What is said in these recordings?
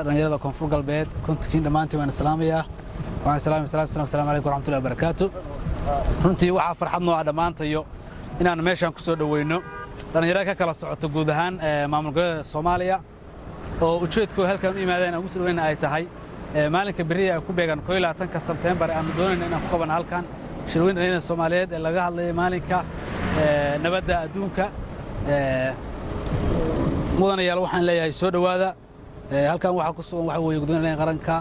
Dhallinyarada Koonfur Galbeed, kontonkiin dhammaantiin waan islaamayaa. Waxaan islaamay salatu salam. Asalaamu calaykum waraxmatullahi wabarakaatu. Runtii waxaa farxad noo ah dhammaantayo inaan meeshaan ku soo dhoweyno dhallinyaro ka kala socoto guud ahaan maamul goboleeda Soomaaliya, oo ujeedkooda halkan u yimaadeen aan ugu soo dhoweyna ay tahay maalinka berri ay ku beegan 21-ka Sebteembar, aanu doonayno inaan ku qabanno halkan shirweyn dhallinyarada Soomaaliyeed ee laga hadlayo maalinka nabadda adduunka. Mudanayaal, waxaan leeyahay soo dhowaada. Halkan waxaa ku sugan waxa weeye gudoomiyaha qaranka,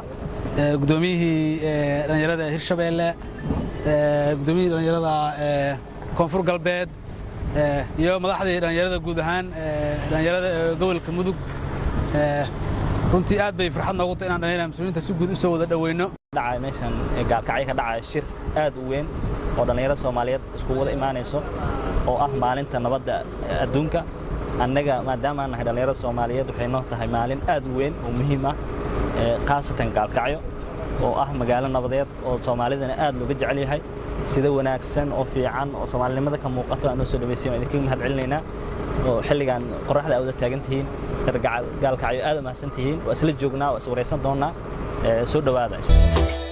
guddoomiyihii dhallinyarada Hirshabeelle, guddoomiyihii dhallinyarada Koonfur Galbeed iyo madaxdii dhallinyarada guud ahaan dhallinyarada gobolka Mudug. Runtii aad bay farxad noogu tahay inaan dhallinyarada mas-uuliyiinta si guud u soo wada dhoweyno. Dhacay meeshan Gaalkacyo ka dhacaya shir aad u weyn oo dhallinyarada Soomaaliyeed iskugu wada imaanayso, oo ah maalinta nabadda adduunka. Annaga maadaama aan nahay dhallinyarada Soomaaliyeed, waxay noo tahay maalin aad u weyn oo muhiim ah, khaasatan Gaalkacyo oo ah magaalo nabadeed oo Soomaalidana aad looga jecel yahay. Sida wanaagsan oo fiican oo Soomaalinimada ka muuqato aan noo soo dhaweysay waan idinkaga mahad celinaynaa, oo xilligan qorraxda aad wada taagan tihiin. Reer Gaalkacyo, aad u mahadsan tihiin. Waa isla joognaa, waa is waraysan doonnaa. Soo dhowaada.